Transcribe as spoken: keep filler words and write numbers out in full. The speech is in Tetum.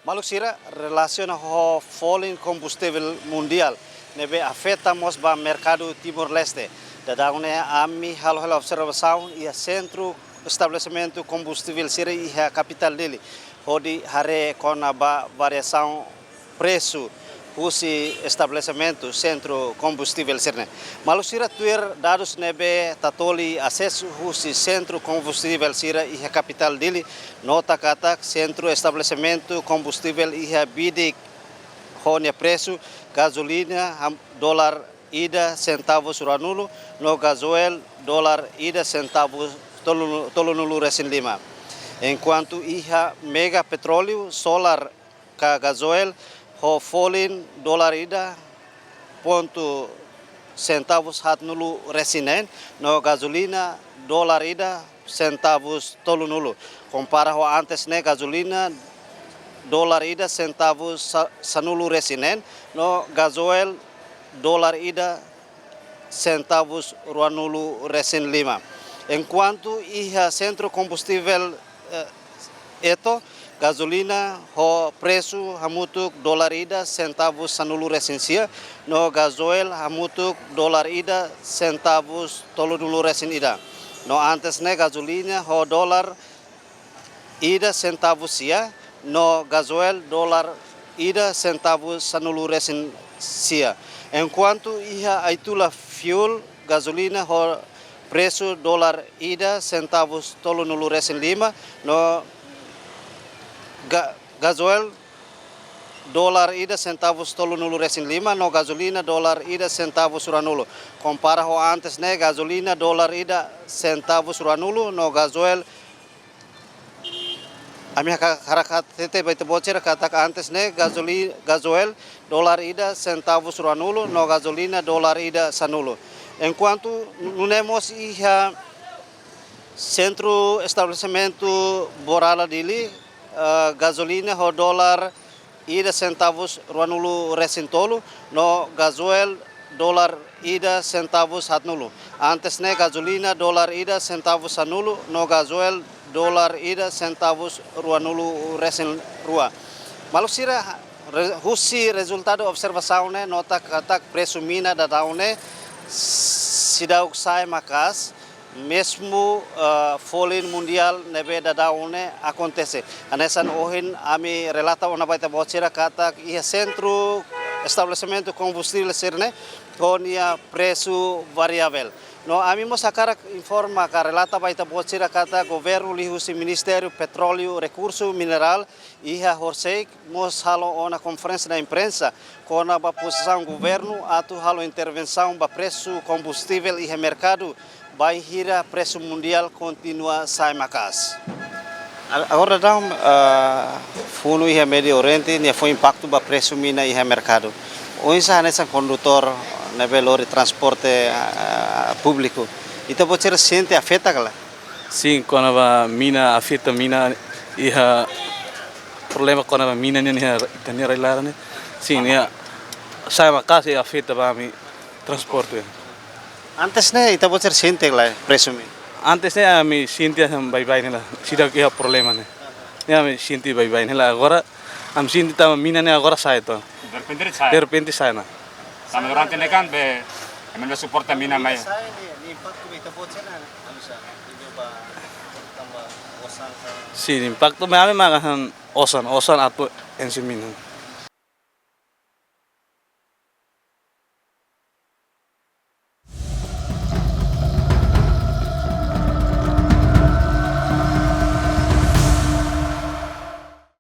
Maluk sira, relasiona ho folin kombustivel mundiál ne'ebé afeta mós ba merkadu Timor-Leste, daudaun ne'e ami halo hela observasaun iha sentru estabelesimentu kombustivel sira iha kapitál Dili, hodi haree kona-ba variasaun presu husi estabelesimentu sentru kombustivel sira-ne'e. Maluk sira, tuir dadus ne'ebé Tatoli asesu husi sentru kombustivel sira iha kapitál Dili, nota katak sentru estabelesimentu kombustivel iha bidik ho nia presu: gazolina ham-, dolar ida sentavus ruanulu, no gazoil dolar ida sentavus tolu, tolunulu resin lima. Enkuantu iha Mega Petróleu, solar ka gazoil ho folin dolar ida pontu sentavus haatnulu resin neen, no gazolina dolar ida sentavus tolunulu. Kompara ho antes ne'e, gazolina dolar ida sentavus sa-, sanulu resin neen, no gazoil dolar ida sentavus ruanulu resin lima. Enkuantu iha sentru kombustivel, eh, Eto, gazolina ho presu hamutuk dolar ida sentavus sanulu resin sia, no gazoil hamutuk dolar ida sentavus tolunulu resin ida. No antes ne'e, gazolina ho dolar ida sentavus sia, no gazoil dolar ida sentavus sanulu resin sia. Enkuantu iha Aitula Fuel, gazolina ho presu dolar ida sentavus tolunulu resin lima, no ga-, gazoil dolar ida sentavus tolunulu resin lima, no gazolina dolar ida sentavus ruanulu. Kompara ho antes ne'e, gazolina dolar ida sentavus ruanulu, no gazoil, ami haka-, hakarak hatete ba ita-boot sira katak antes ne'e gazoli-, gazoil dolar ida sentavus ruanulu, no gazolina dolar ida sanulu. Enkuantu nune'e mós iha sentru estabelesimentu Borala Dili, eh, gazolina ho dolar ida sentavus ruanulu resin tolu, no gazoil dolar ida sentavus haatnulu. Antes ne'e gazolina dolar ida sentavus sanulu, no gazoil dolar ida sentavus ruanulu resin rua. Maluk sira, re-, husi rezultadu observasaun ne'e nota katak presu mina daudaun ne'e seidauk sa'e maka'as, mezmu, eh, folin mundiál ne'ebé daudaun ne'e akontese. Hanesan ohin ami relata ona ba ita-boot sira katak iha sentru estabelesimentu kombustivel sira-ne'e ho nia presu variavel. No ami mós hakarak informa ka relata ba ita-boot sira katak governu liuhusi Ministériu Petróleu Rekursu Minerál iha Horseic mós halo ona konferénsia imprensa kona-ba pozisaun governu atu halo intervensaun ba presu kombustivel iha merkadu, bainhira presu mundiál kontinua sa'e maka'as. A-, agora daudaun, ah, funu iha Médiu Oriente, nia fó impaktu ba presu mina iha merkadu. Oinsá hanesan kondutór ne'ebé lori transporte, ah, públiku, ita-boot sira sente afeta ka lae? Sin, kona-ba mina, afeta mina, iha problema kona-ba mina nian iha ita-nia rai-laran ne'e. Sin, nia sa'e maka'as, afeta ba ami transporte. Antes ne'e ita-boot sira sente ka lae presu mina? Antes ne'e ami sente hanesan baibain hela, seidauk iha problema ne'e. Ne'e ami sente baibain hela, agora ami sente tanba mina ne'e agora sa'e to. Derrepente sa'e. Derrepente sa'e ona. Tanba durante ne'e kan be, ami la suporta mina mai. Sa'e ne'e, ne'e impaktu ba ita-boot sira, ami sa, ini ba, tanba osan sa. Sin, impaktu ba ami maka hanesan osan, osan atu enxe mina.